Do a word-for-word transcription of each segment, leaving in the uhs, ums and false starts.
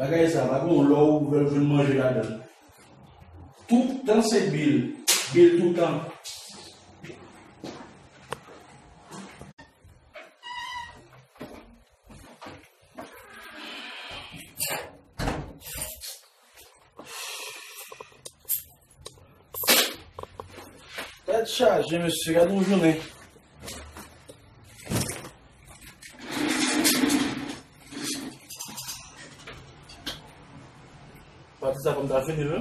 Bagay sa, pa gen yon lè ou ouvè l jwenn manje ladan l. Tout tan se bil, bil tout tan. Tèt chaje, mesye, gade yon jounen. Pati sa fò m ta fini, wi.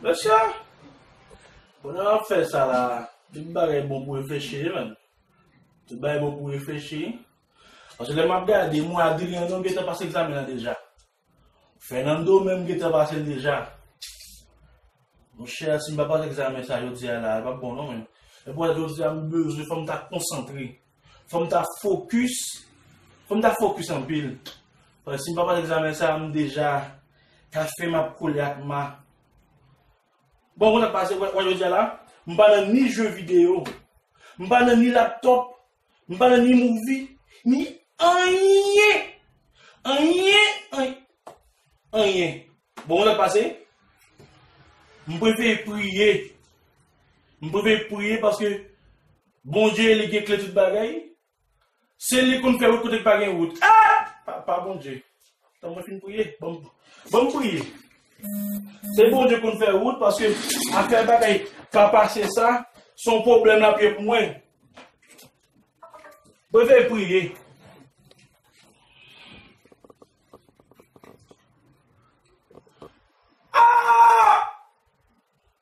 Mesye, pandan n ap fè sa la, tout bagay bon pou reflechi, wi, menn. Tout bagay bon pou reflechi. Paske lè m ap gade, mwen Adrien, nou gentan pase egzamen an deja. Fernando menm gentan pase l deja. Monchè, si m pa pase egzamen sa jodi a la, l p ap bon non, men. E pou jodi a, m bezwen, fò m ta konsantre. Fò m ta fokis. Fò m ta fokis anpil. Paske si m pa pase egzamen sa, m deja, kafe m ap kole ak ma. Bon, ou konn sa k pase, wè, wè jodi a la, m pa nan ni jeu vidéo, m pa nan ni laptop, m pa nan ni movie, ni anyen. Anyen, anyen, anyen. Bon, ou konn sa k pase? M prefere priye. M prefere priye paske Bondye, li gen kle tout bagay. Se li konn fè wout kote k pa gen wout. Ah! Papa Bondye. Tan mwen fin priye. Ban m, ban m priye. Se Bondye konn fè wout paske afè bagay pa pase sa, se yon pwoblèm l ap ye pou mwen. Prefere priye. Ah!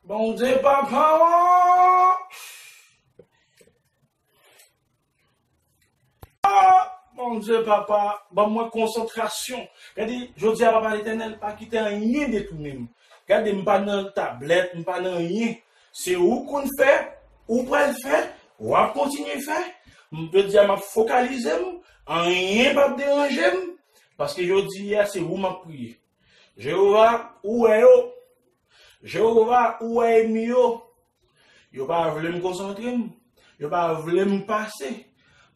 Bondye papa! Ah, Bondye papa, ban mwen konsantrasyon. Gade, jodi a, Papa Letènèl, pa kite anyen detounen m. Gade, m pa nan tablèt, m pa nan anyen. Se ou konn fè, ou pral fè, w ap kontinye fè. M, jodi a, m ap fokalize m, anyen p ap deranje m, paske jodi a, se ou m ap priye. Jewova, ou wè yo. Jewova, ou wè ènmi yo. Yo pa vle m konsantre m. Yo pa vle m pase.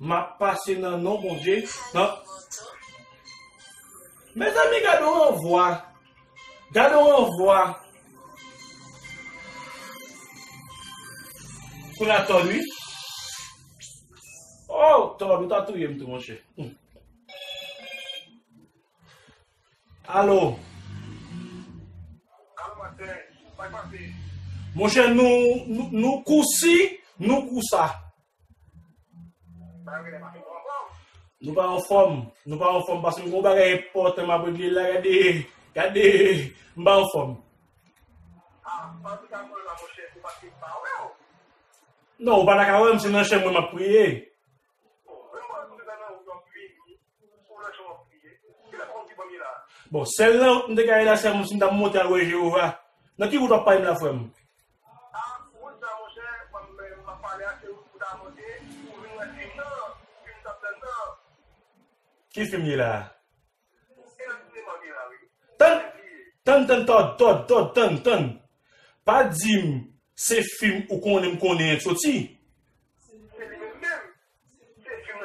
M ap pase nan non Bondye. Nan... Mezanmi, gade yon ranvwa. Gade yon ranvwa. Kounye a Tòd, wi. Oh, Tòd, ou ta touye m tou, monchè. Hmm. Alo. Monchè, nou, nou, nou kousi, nou kousa. Nou pa anfòm, nou pa anfòm, paske m gen yon bagay enpòtan m ap regle la, gade, gade, m pa anfòm. Non, ou pa ta ka wè m, se nan chèn mwen m ap priye. Bon, sèl nan wout m te ka ye la, sèlman si m t ap monte al wè Jewova. Nan ki wout w ap pale m la, frè m? Ki fim ye la a? Tann, tann, tann, Tòd, Tòd, Tòd, tann, tann. Pa di m se fim ou konnen m konnen an k soti. Se fim nan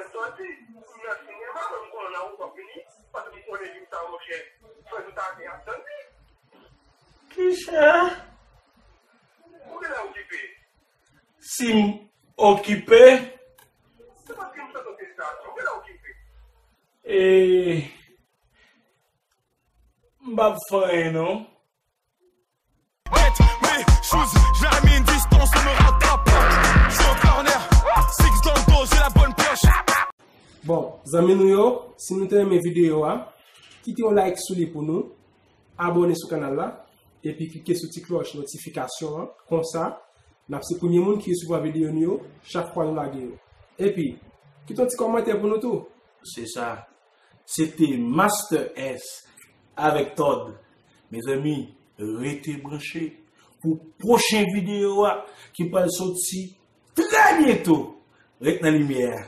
k soti. M nan sinema, mwen m konnen nan wout w ap vini, paske m konnen fim sa, monchè. Frè nou ta gen ap tann li. Kichè? Ou genlè okipe. Si m okipe? Se paske m santi w te sa, ou genlè okipe. E, m p ap fè anyen non. Bête, mes shoes, je la mets une distance, on me rattrape. Je suis au corner, six dans le dos, j'ai la bonne pioche. Bon, zanmi nou yo, si nou te renmen videyo a, kite yon like sou li pou nou, abòne sou kanal la, epi klike sou ti klòch notifikasyon an. Konsa, n ap se premye moun ki resevwa videyo nou yo chak fwa nou lage yo. Epi, kite yon ti kòmantè pou nou tou. Se sa. Se te Master S avèk Tòd. Mezanmi, rete branche pou pwochen videyo a ki pral soti trè byento. Ret nan limyè a.